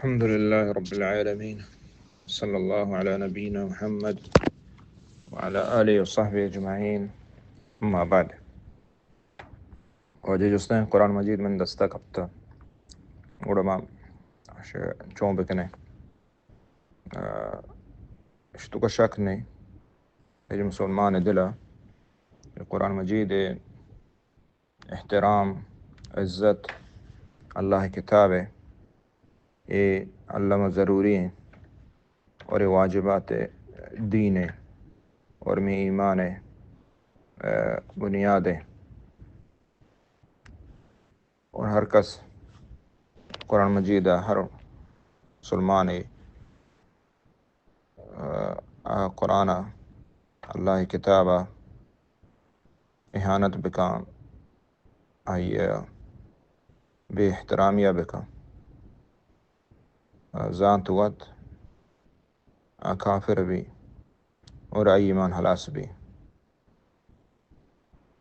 الحمد لله رب العالمين. صلى الله على نبينا محمد وعلى آله وصحبه أجمعين. أما بعد. واجہ جستیں، قرآن مجید من دستا کپتا، گڑا ما ش-، چون بکنیں؟ آ، اشتوکا شک نہیں، اے مسلمان دلا قرآن مجید احترام، عزت، اللہ کتاب ہے، اے اللہ ما ضروری ہیں اور اے واجبات دین ہے اور میں ایمان ہے، آ، بنیاد ہے۔ اور ہر کس قرآن مجید ء، ہر مسلمان ء، آ، آ قرآن ء، اللہ ء کتاب ء اہانت بکن، آئی ء بے احترامی ء بکن، آ زانت وت آ کافر بی اور آئی ایمان ہلاس بی۔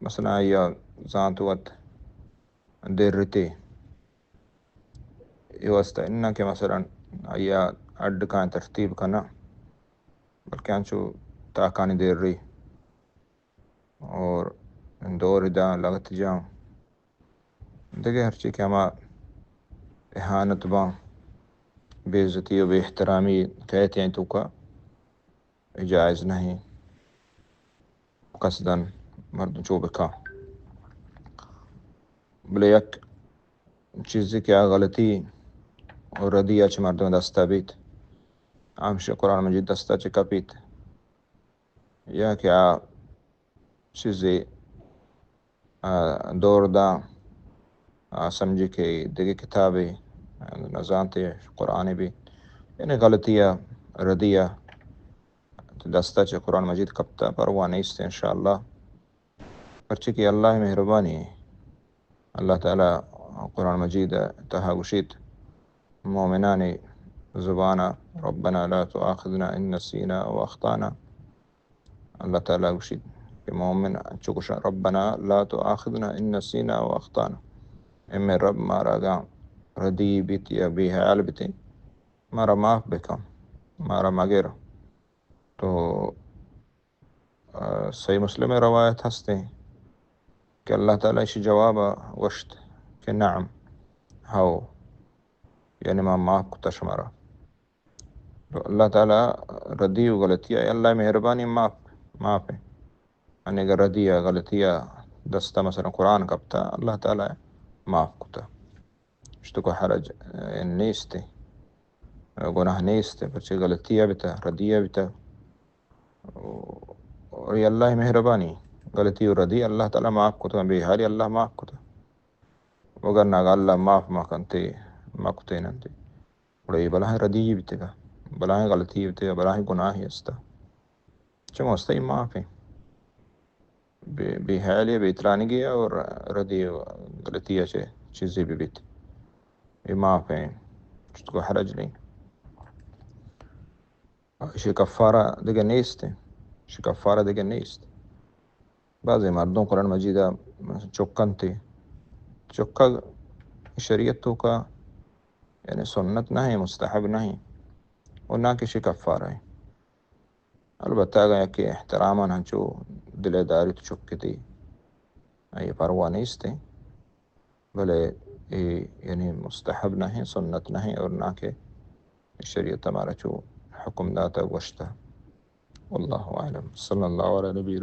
مثلاً آئی ء زانت وت دیرتے، اے واسطہ اناں کہ مثلاً آئی ء اڈ کائیں ترتیب کناں، بلکہ انچو تاکانی دیری اور دور داں، لگت جاں، دگہ ہرچی کہ ہما اہانت باں، بے عزتی و بے احترامی کہتے ہیں توکا، اے جائز نہیں۔ قصداً مردم چو بکا۔ بلے یک چیزے کہ آ غلطی و ردی ء چہ مردم دستا بیت، ہمشہ قرآن مجید دستا چہ کپیت، یا کہ آ چیزے، آ، دور داں، آ، سمجھی کہ دگہ کتابے، آ، نزانتے قرآنے بی، یعنی غلطی ء ردی ء دستا چہ قرآن مجید کپتا، پرواہ نیست انشاءاللہ۔ پرچہ کہ اللہ مہربانی ہے۔ اللہ تعالی قرآن مجید تہا گوشیت، مومنانی زبانا، ربنا لا تؤاخذنا ان نسینا او اخطانا۔ اللہ تعالی گوشیت کہ مومن انچو گوشاں، ربنا لا تؤاخذنا ان نسینا او اخطانا۔ اے مئے رب، مارا اگاں ردی بیت یا بے حیال بیتیں، مارا معاف بکن، مارا مگر۔ تو، آ، صحیح مسلم ء روایت ہستیں کہ اللہ تعالی ایشی جواب ء گوشت کہ نعم، ہو، یعنی ما معاف کتا شمارا۔ تو اللہ تعالی ردی و غلطی ء، اللہ مہربانی معاف، معاف ہیں۔ یعنی اگر ردی ء غلطی ء دستا مثلاً قرآن کپتا، اللہ تعالی معاف کتا۔ اشتوکا حرج، آ، نیست۔ گناہ نیست، پرچہ غلطی ء بیتا، ردی ء بیتا۔ اور یہ اللہ مہربانی، غلطی و ردی اللہ تعالی معاف کتا، بے حالی اللہ معاف کتا۔ وگر نہ اللہ معاف مکنتے، مکتے ننتے۔ گڑا یہ بلاہیں ردی بیتگا، بلاہیں غلطی بیتگا، بلاہیں گناہی استا۔ چہ مستحی معاف ہیں۔ بے، بے حیالی، بے ترانگی اور ردی و غلطی چہ چیزی بہ بیت، یہ معاف ہیں، اشتوکا حرج نہیں۔ ایشی کفارہ دگہ نیست ہیں، ایشی کفارہ دگہ نیست۔ بعضی مردم قرآن مجید چکنتے، چکگ شریعت توکا یعنی سنت نہیں، مستحب نہیں، اور نہ کہ ایشی کفارہ ہیں۔ البتہ اگاں یکے احتراماً ہنچو دل ء داری تو چکتی، آئی پرواہ نیست ہیں، بلے اے یعنی مستحب نہیں، سنت نہیں، اور نہ کہ شریعت ہمارا چو حکم داتا گوشتا۔ واللہ اعلم۔ صلی اللہ علی نبی